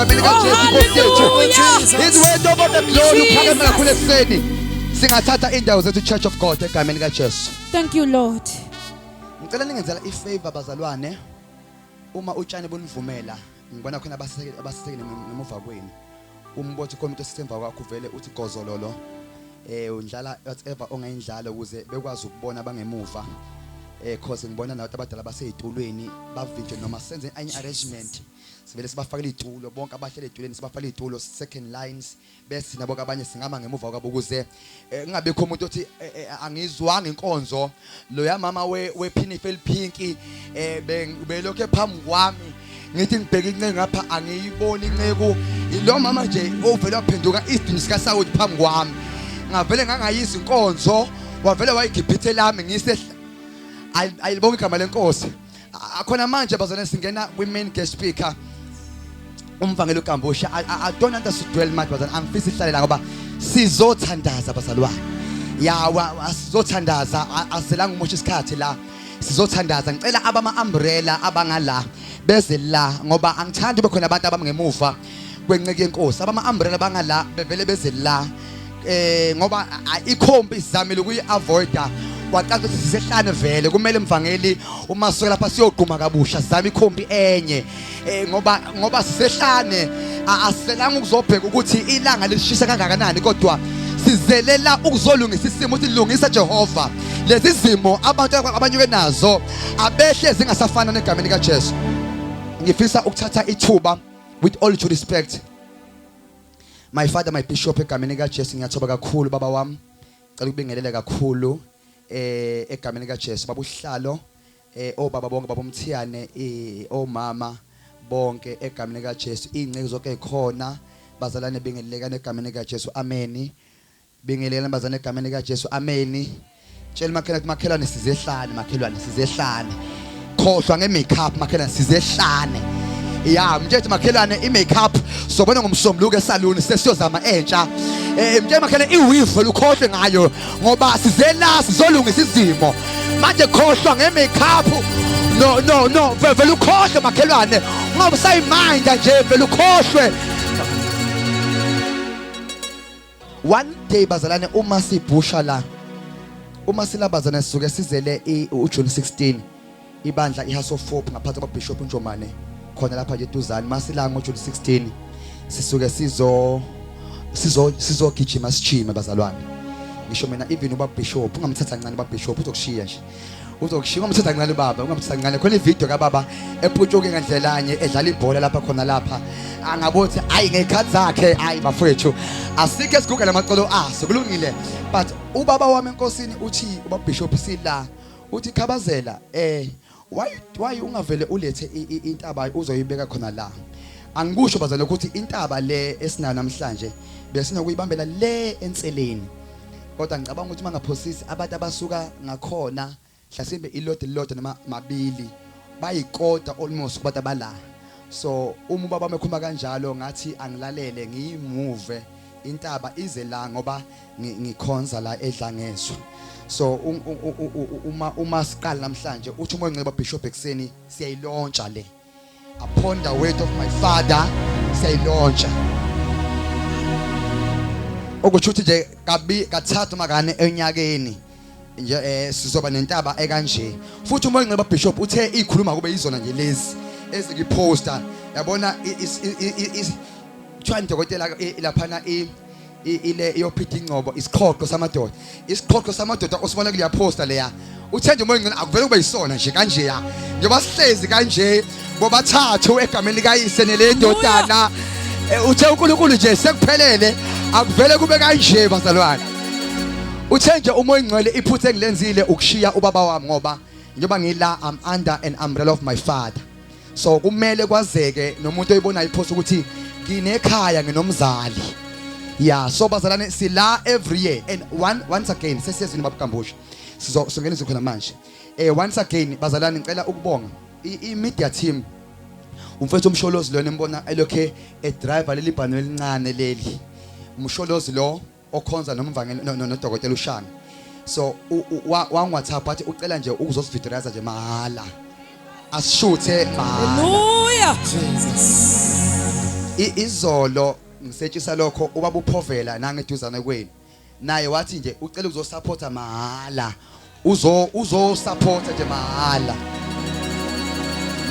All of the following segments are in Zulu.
egameni Oh, kaJesu Nkosi yethu. hallelujah. He's worthy of all the glory. Jesus. Uphakeme kakhulu ekuseni. Singathatha indawo zethu, Church of God, egameni kaJesu. Thank you, Lord. Ngicela ningenzela ifavor, bazalwane. Uma utshani bunivumela, ngibona khona abasisekele ngemuva kwenu. Umbothi khona umuntu osesemva kwakho, uvele uthi gozololo. Undlala whatever ongayindlala ukuze bekwazi ukubona abangemuva. Cause ngibona nabantu abadala basezitulweni bavinjwe, noma senze enye arrangement. Sivele sibafakele izitulo bonke abahlele ezitulweni, sibafakele izitulo second lines, bese nabo abanye singama ngemuva kwabo ukuze kungabikho umuntu othi angizwanga inkonzo loya mama we wephinifa eliphinki belokhu ephambi kwami, ngithi ngibheka inceku ngapha, angiyiboni inceku. Lo mama nje ovele waphenduka isidini sikaSawudi phambi kwami, ngavele ngangayizwa inkonzo, wavele wayigibhithe lami ngise. Ayilibonga igama lenkosi. Khona manje, bazalwane, singena kwi-main guest speaker, umvangeli uGambusha. I don't want us to dwell much, bazalwane. Angifisi ihlale la ngoba sizothandaza, bazalwane. Ya, sizothandaza, asizelanga umosha isikhathi la, sizothandaza. Ngicela abama umbrella abangala beze la ngoba angithandi ube khona abantu abangemuva kwenceku yenkosi. Abama umbrella bangala bevele beze la ngoba ikhombi sizamile ukuyi-avoida, kwacaca ukuthi sisehlane vele. Kumele, mvangeli, uma sisuke lapha siyogquma kabusha, sizame ikhombi enye ngoba sisehlane. Asiselanga ukuzobheka ukuthi ilanga lishisa kangakanani, kodwa sizelela ukuzolungisa isimo, ukuthi lungisa Jehova lezi zimo abantu abanyuke nazo, abehle zingasafana negameni kaJesu. Ngifisa ukuthatha ithuba, with all due respect, my father, my bishop, egameni kaJesu ngiyathoba kakhulu, baba wami. Cela ukubingelela kakhulu egameni kaJesu, baba uhlalo, obaba bonke, baba umthiyane, omama bonke egameni kaJesu, inceku zonke ekhona, bazalwane, bingelelekana egameni kaJesu, ameni. Bingelelana, bazalwane, egameni kaJesu, ameni. Tshela makhelwane, makhelwane, sizehlane, makhelwane, sizehlane. Khohlwa nge-makeup, makhelwane, sizehlane. Ya, mtshele makhelwane, i-makeup sobona ngomsombuluko esaluni, sesiyozama entsha. Mtshele makhelwane, i-weave lukhohlwe ngayo ngoba sizela sizolungisa izimo manje. Khohlwa nge-makeup. No, no, no, vele ukhohlwe, makhelwane, ngoba usayiminda nje, vele ukhohlwe. One day, bazalwane, uma sibhusha la, uma silabazana, sisuke sizele uJune 16, ibandla iHouse of Hope ngaphansi kwaBishop Njomane khona lapha nje eduzane. Masila ngoJune 16 sisuke sizogijima, sijime, bazalwane. Ngisho mina, even uba bishop, ungamthatha kancane uba bishop, uzokushiya nje, uzokushiya. Ungamthatha kancane ubaba, ungamthatha kancane. Khona ivideo kababa eputshuke ngandlelanye edlala ibhola lapha khona lapha, angabothi ayi ngekhathi zakhe. Ayi bafowethu, asikho esiguga lamacolo aso, kulungile. But ubaba wami enkosini uthi, uba bishop, sila uthi, "Khabazela, why ungavele ulethe intaba uzoyibeka khona la?" Angikusho, bazalwane, ukuthi intaba le esinayo namhlanje besinokuyibambela le enseleni, kodwa ngicabanga ukuthi mangaphosisi abantu abasuka ngakhona mhlasimbe ilodi lilodwa noma mabili, bayikota almost kubantu abala. So uma ubaba mekhuluma kanjalo, ngathi angilalele, ngiyimuve intaba ize la ngoba ngikhonza la edlangezwa. So uma siqala namhlanje, uthi umoya ongcwele, bishop, ekuseni siyayilontsha le. Upon the word of my father, siyayilontsha, okusho ukuthi nje kabi kathathu makane enyakeni nje sizoba nentaba ekanje. Futhi umoya ongcwele, bishop, uthe ikhuluma kube izona nje lezi ezikuposter, yabona, kuthiwa dokotela laphana ile iyophitha ingcobo, isiqhoqho samadoda, isiqhoqho samadoda osibona kuleya poster leya. Uthe nje umoya ongcwele akuvele kube yisona nje kanje, ya, njengoba sihlezi kanje bobathathu egameni likayise nelendodana. Uthe uNkulunkulu nje sekuphelele, akuvele kube kanje, bazalwane. Uthe nje umoya ongcwele iphutha engilenzile ukushiya ubaba wami, ngoba njengoba ngila, I'm under an umbrella of my father, so kumele kwazeke nomuntu oyibonayo ipost ukuthi nginekhaya, nginomzali. Yeah, so bazalwane, sila every year and once again sesiyezini, babugambusha, sizongena khona manje. Once again, bazalwane, ngicela ukubonga i media team, umfethu umsholozi lona embona elokhe edriver leli bhano elincane leli, umsholozi lo okhonza nomvangeli nodokotela uShanga. So wangi-WhatsApp wathi ucela nje ukuzosividoriza nje mahala, asishuthe mahala. Hallelujah. Jesus. Izolo ngisetshisa lokho ubaba uPhovela nangeduzane kwenu. Naye wathi nje ucela ukuzosupporta mahala. Uzo uzosupporta nje mahala.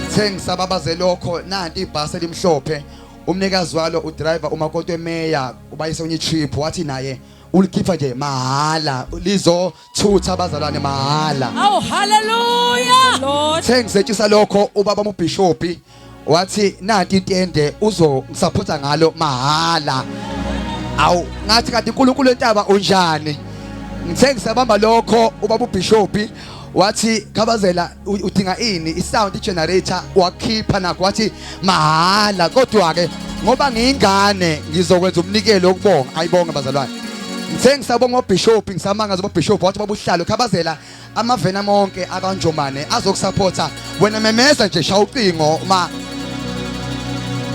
Ngithe ngisababaze lokho nanti ibhasi elimhlophe umnikazi walo udriver umakoti wemeya ubayise onye trip wathi naye ulikhipha nje mahala lizothutha abazalwane mahala. Oh hallelujah. Lord. Ngithe ngisetshisa lokho ubaba umbishopi wathi nanti itende uzongisaphotha ngalo mahala awu ngathi kanti uNkulunkulu entaba unjani ngithe ngisabamba lokho ubaba ubishopi wathi khabazela udinga ini isound generator wakhipha nakho wathi mahala kodwa ke ngoba ngiyingane ngizokwenza umnikelo wokubonga ayibonge bazalwane ngithe ngisabonga ubishop ngisamangaza ubishop wathi babuhlalo khabazela amavena monke akanjomane azokusupporta wena memeza nje shaya ucingo ma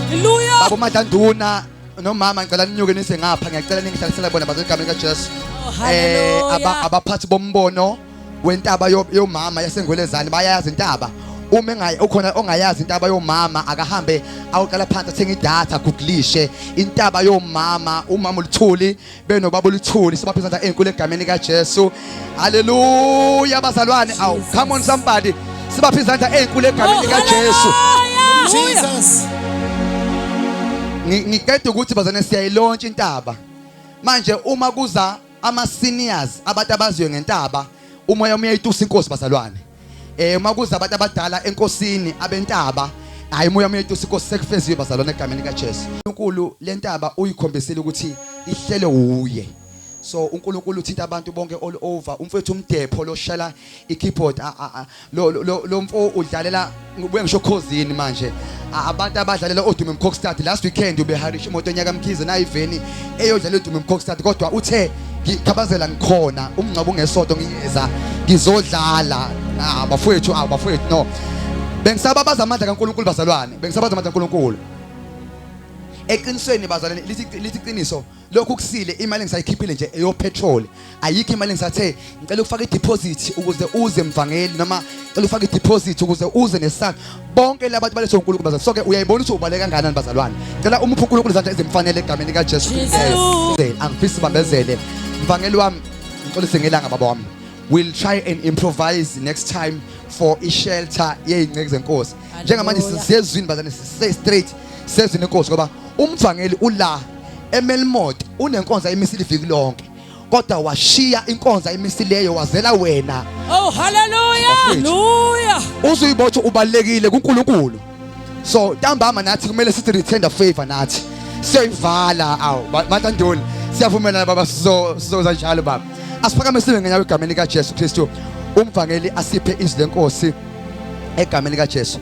Hallelujah. baba uMadlanduna nomama ngicela ninyuke nise ngapha ngiyacela ningihlalisela bona bazwe egameni likaJesu. Oh, hallelujah. Abaphathi bombono wentaba yomama yaseNgwelezane bayayazi intaba uma engayi ukhona ongayazi intaba yomama akahambe ayoqala phansi athenge idatha googlishe intaba yomama umama uluthuli benobaba oluthuli sibaphe izandla ezinkulu egameni kaJesu haleluya bazalwane aw come on somebody sibaphe izandla ezinkulu egameni Oh, likaJesu hallelujah. Jesus. Ngiqeda ukuthi bazane siyayilontsha intaba manje uma kuza ama seniors abantu abaziyo ngentaba umoya uyayitusa inkosi bazalwane uma kuza abantu abadala enkosini abentaba hayi umoya uyayitusa inkosi sekufeziwe bazalwane egameni likaJesu uNkulunkulu lentaba uyikhombisile ukuthi ihlele uye so uNkulunkulu uthinta abantu bonke all over umfethu umdepho loshela ikeyboard lo mfo udlalela ngibuye ngisho khozini manje abantu abadlalela oDumi Mkokstad last weekend ubeharisha imoto enyaka Mkhize nayiveni eyodlala oDumi Mkokstad kodwa uthe ngikhabazela ngikhona umngcwabo ungesonto ngiyeza ngizodlala bafowethu bafowethu no bengisababaza amandla kaNkulunkulu bazalwane bengisabaza amandla kaNkulunkulu eqinisweni bazalwane lithi iqiniso lokhu kusile imali engisayikhiphile nje eyo petrol ayikho imali engisathe ngicela ukufaka ideposit ukuze uze mvangeli noma ngicela ukufaka ideposit ukuze uze nesandla bonke labantu balethwe uNkulunkulu bazalwane sonke uyayibona ukuthi ubaleka kangakanani bazalwane ngicela umuphe uNkulunkulu izandla ezimfanele egameni likaJesu Kristu angifisi bambezele mvangeli wami ngixolise ngelanga baba wami we'll try and improvise next time for i-shelter yey'nceku zenkosi njengamanje sisezwini bazalwane sise straight sezwini lenkosi ngoba umvangeli ula eMelmoth unenkonzo ayimisile iviki lonke kodwa washiya inkonzo ayimisileyo wazela wena Oh hallelujah hallelujah uzuyibotha ubalekile kuNkulunkulu so ntambama nathi kumele sithi return the favor nathi siyoyivala awu matandoni siyavumelana baba sizoza njalo baba asiphakame sibe ngenyawo egameni likaJesu Kristu umvangeli asiphe izwi lenkosi egameni likaJesu.